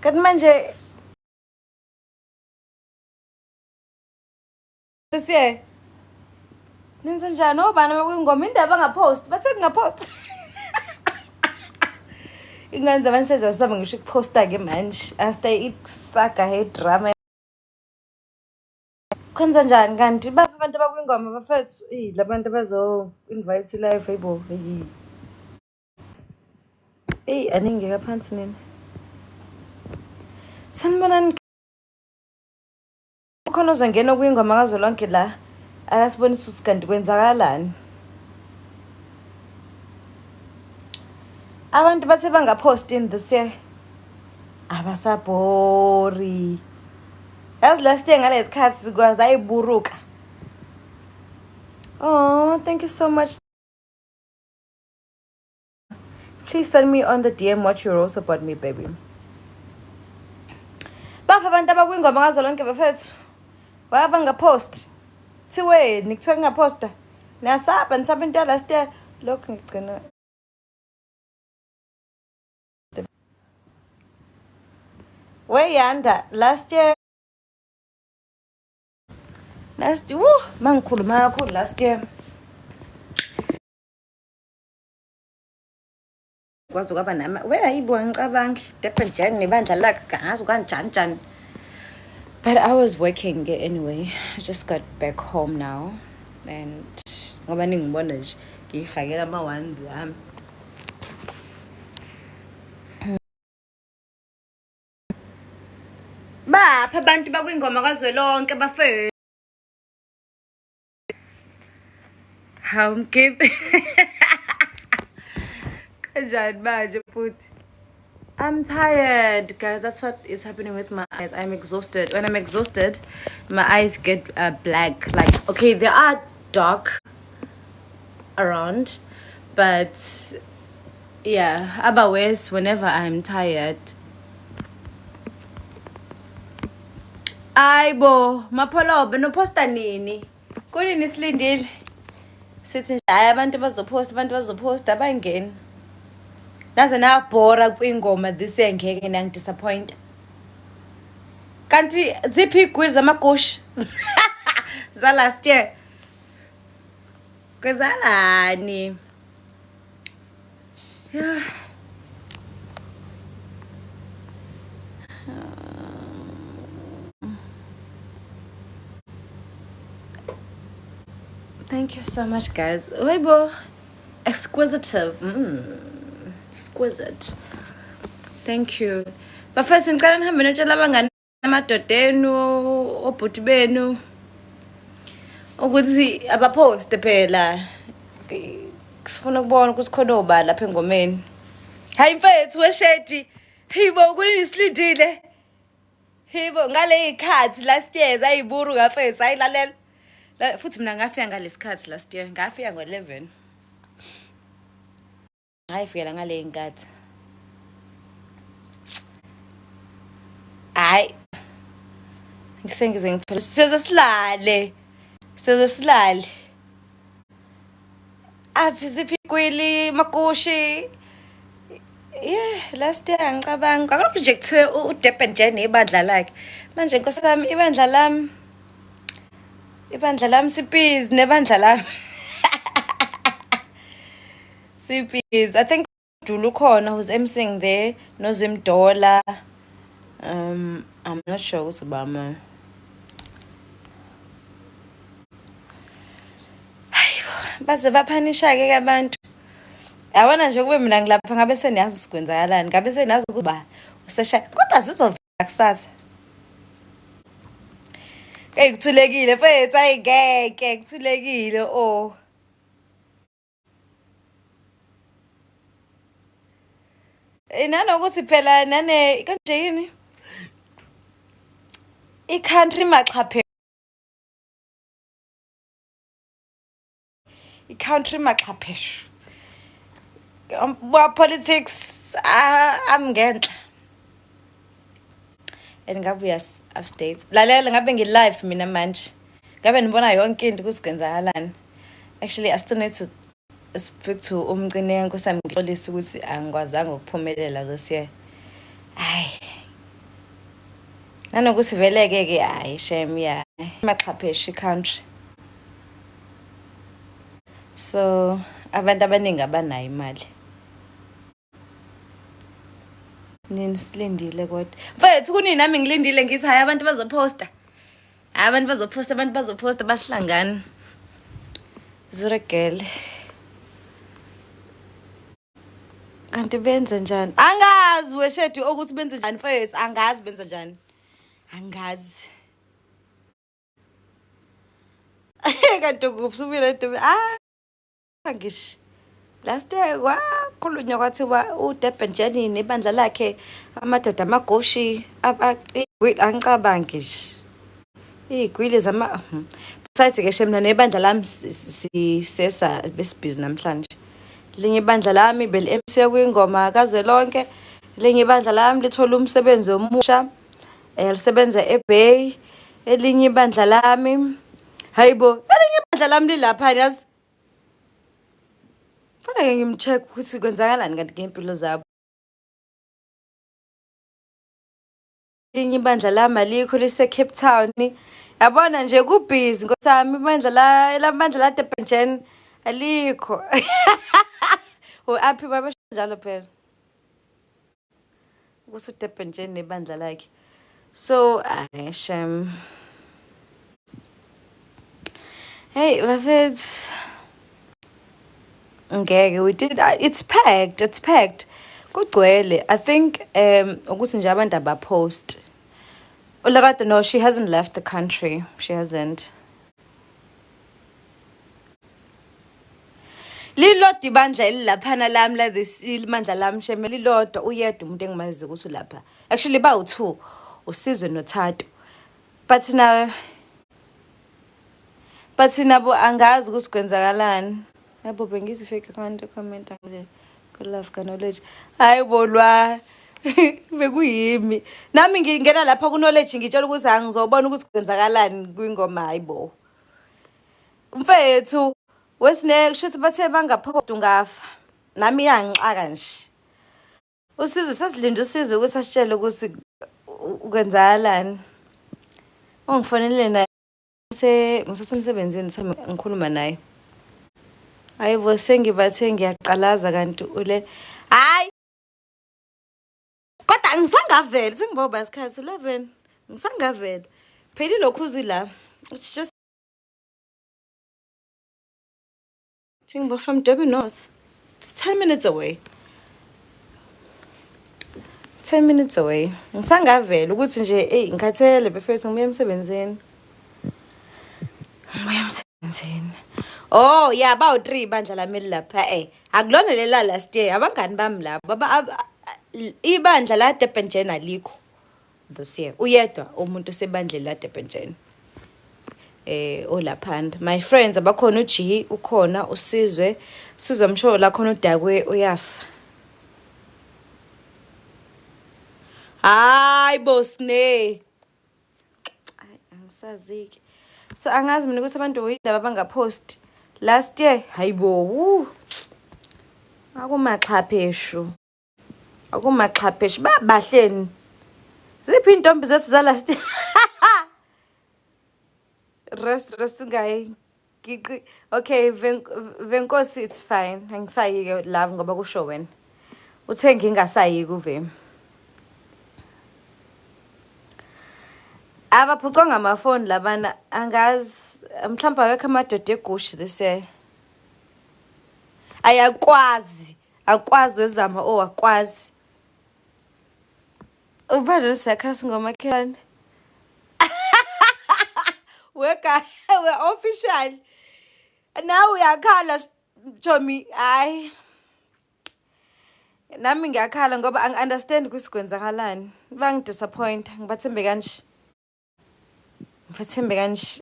Kanti manje this year nenze njani obani abakwingoma indaba angapost bathe kungapost ingane zabantu sezasaba ngisho ukuphosta-ke manje after isaga ye-drama. Kwenza njani kanti baphi abantu abakwingoma bafethu? Eyi labantu abazo-invite live hayibo eyi. Eyi aningeka phansi nina. Sanibonani, ukhona ozongena kwingoma kazwelonke la akasibonisa ukuthi kanti kwenzakalani. Abantu bathe bangaphosti in this year abasabhori. Yazi last year ngalezi khathi kwazayiburuka. Oh, thank you so much. Please send me on the DM what you wrote about me, baby. Bapha abantu abakwingoma kazwelonke bafethu. Baba ngapost. Thiweni kuthiwa ngingapostwa. Niyasaba nisaba into last year. Lokhu ngigcina Weyanda last year last woo mangikhuluma kakhulu last year kwaze kwaba nami we hayibo angicabangi Durban Jan nebandla lakhe ngazi kanjani njani, but I was working anyway. I just got back home now and ngoba ningibona nje ngiyifakela ama-ones wami. Baphi abantu bakwingoma kazwelonke bafethu? Hawu mgibhi. Kanjani manje futhi? I'm tired, guys. That's what is happening with my eyes. I'm exhausted. When I'm exhausted, my eyes get black. Like, okay, they are dark around, but yeah, otherwise, whenever I'm tired. Aibo, Mapholoba, noposta nini? Kunini silindile? Sithi nje hayi abantu bazoposta, abantu bazoposta abangeni. Naze nabhora kwingoma this year, ngeke nangidisappoint. Kanti ziphi igwili zamagusha za last year? Kwenzalani? Yeah. Thank you so much, guys. Weibo, exquisitive. Exquisite. Thank you. Bafethu ngicela nihambe notshela abangani amadoda enu obhuti benu ukuthi abaposte phela, sifuna ukubona ukuthi khona obani lapha engomeni. Hayi mfethu weshedi, hibo kunini silindile, hibo ngale y'khathi last year zayiburu ngafethu. Hayi lalela futhi mina ngafika ngalesikhathi last year, ngafika ngo-11, ngayifikela ngale nkathi. Hayi ngisengize ngiphela, size silale, size silale. Aphi ziphi kwili makushi? Yeah, last year angicabanga akulokhu nje kuthiwe uDurban nje nebandla lakhe. Manje nkosi yami, ibandla lami, ibandla lami sibhizi nebandla lami sibhizi. I think Dulu khona who's emceeing there, noZimdola. I'm not sure ukuthi ubama. Baze baphanisha-ke ke abantu. Yabona nje kube mina ngilapha ngabe seniyazi sikwenzakalani, ngabe senazi ukuba useshaya, kodwa zizovela kusasa. Eyi kuthulekile mfethu, ayi ngeke kuthulekile oh. Nanokuthi phela nane kanje yini i-country maxhaphe, i-country maxhapheshu wa politics amngenhla and ngabe uyas update. Lalela, ngabe ngi-live mina manje, ngabe nibona yonke into ukuthi kwenzakalani. Actually I still need to speak to umcine nkosi yami, ngixolise ukuthi angikwazanga ukuphumelela this year. Hayi. Nanokuthi vele-ke ke hhayi shem ya maxhapheshe i-country. So abantu abaningi abanayo imali. Nini silindile kodwa. Mfethu kunini nami ngilindile ngithi hhayi abantu bazophosta. Hhayi abantu bazophosta, abantu bazophosta bahlangana. Zero girl. Kanti benze njani? Angazi weshedi ukuthi benze njani mfethu, angazi benze njani. Angazi. Kanti kuphi ubile Durban? Ah, ngish. Last year kwakhulunywa kwathiwa uDurban Jenny nebandla lakhe amadoda amagoshi angicabangi nje. Iy'gwili zama besides ke shemna nebandla lami sisesa besibhizi namhlanje. Linye ibandla lami beli-MC kwingoma kazwelonke, linye ibandla lami lithola umsebenzi omusha, lisebenza eBay, elinye ibandla lami, hayibo, elinye ibandla lami lilapha yazi. Fanele ngim-check ukuthi kwenzakalani kanti ngey'mpilo zabo. Elinye ibandla lami alikho lise-Cape Town. Yabona nje kubhizi nkosi yami ibandla la elabandla la Durban Gen alikho. Aphi babesho njalo phela. Ukuthi uDurban Gen nebandla lakhe. So, ay shem. Hey, bafethu. Ngeke we did it's packed, it's packed. Kugcwele. I think ukuthi nje abantu abapost. Ulerato, no, she hasn't left the country. She hasn't. Lilodwa ibandla elilaphana lami la this ibandla lami sheme lilodwa uyedwa umuntu engimazi ukuthi ulapha. Actually bawu-2 uSizwe noThato. But now but nabo angazi ukuthi kwenzakalani. Yabo bengithi fake account comment ngale ku love ka knowledge. Hayi bolwa. Bekuyimi. Nami ngingena lapha ku knowledge ngitshela ukuthi angizobona ukuthi kwenzakalani kwingoma hayibo. Mfethu wesine kusho ukuthi bathe bangaphosta ungafa. Nami iyangixaka nje. Usizwe sasilinde uSizwe ukuthi asitshele ukuthi kwenzakalani. Ungifonelile naye ngisasemsebenzini sami ngikhuluma naye. Hayibo sengibathe ngiyaqalaza kanti ule hayi kodwa ngisangavela sengiboba isikhathi 11 ngisangavela phela ilokhu la it's just Singbo from Durban North. It's 10 minutes away. 10 minutes away. Ngisangavela ukuthi nje hey ngikhathele befethu ngibuya emsebenzini. Ngibuya emsebenzini. Oh yeah bawu 3 ibandla lami elilapha akulona lela last year abangani bami labo ibandla la Durban Gen alikho this year. Uyedwa umuntu osebandleni la Durban Gen. Olaphanda my friends abakhona uG ukhona uSizwe Sizwe msho la khona udakwe uyafa. Hayi bo Sne. Hayi angisazi ke. So angazi mina ukuthi abantu yindaba abangapost last year hayibo. Akumaxhapheshu. Akumaxhapheshu babahleni. Ziphi intombi zethu za last year? Rest ungayi. Okay, Venkosi it's fine. Angisayi ke love ngoba kusho wena. Uthe ngingasayi kuve. Abaphucwa ngamafoni labana angazi mhlawumbe akekho amadoda egushi this year. Ayakwazi, akwazi wezama oh akwazi. Ubani sakhathi ngomakhelwane? Weka we official. Now uyakhala Tommy. Hayi. Nami ngiyakhala ngoba angi-understand ukuthi kwenzakalani. Bangidisappoint, ngibathembe kanje. Ngibathembe kanje.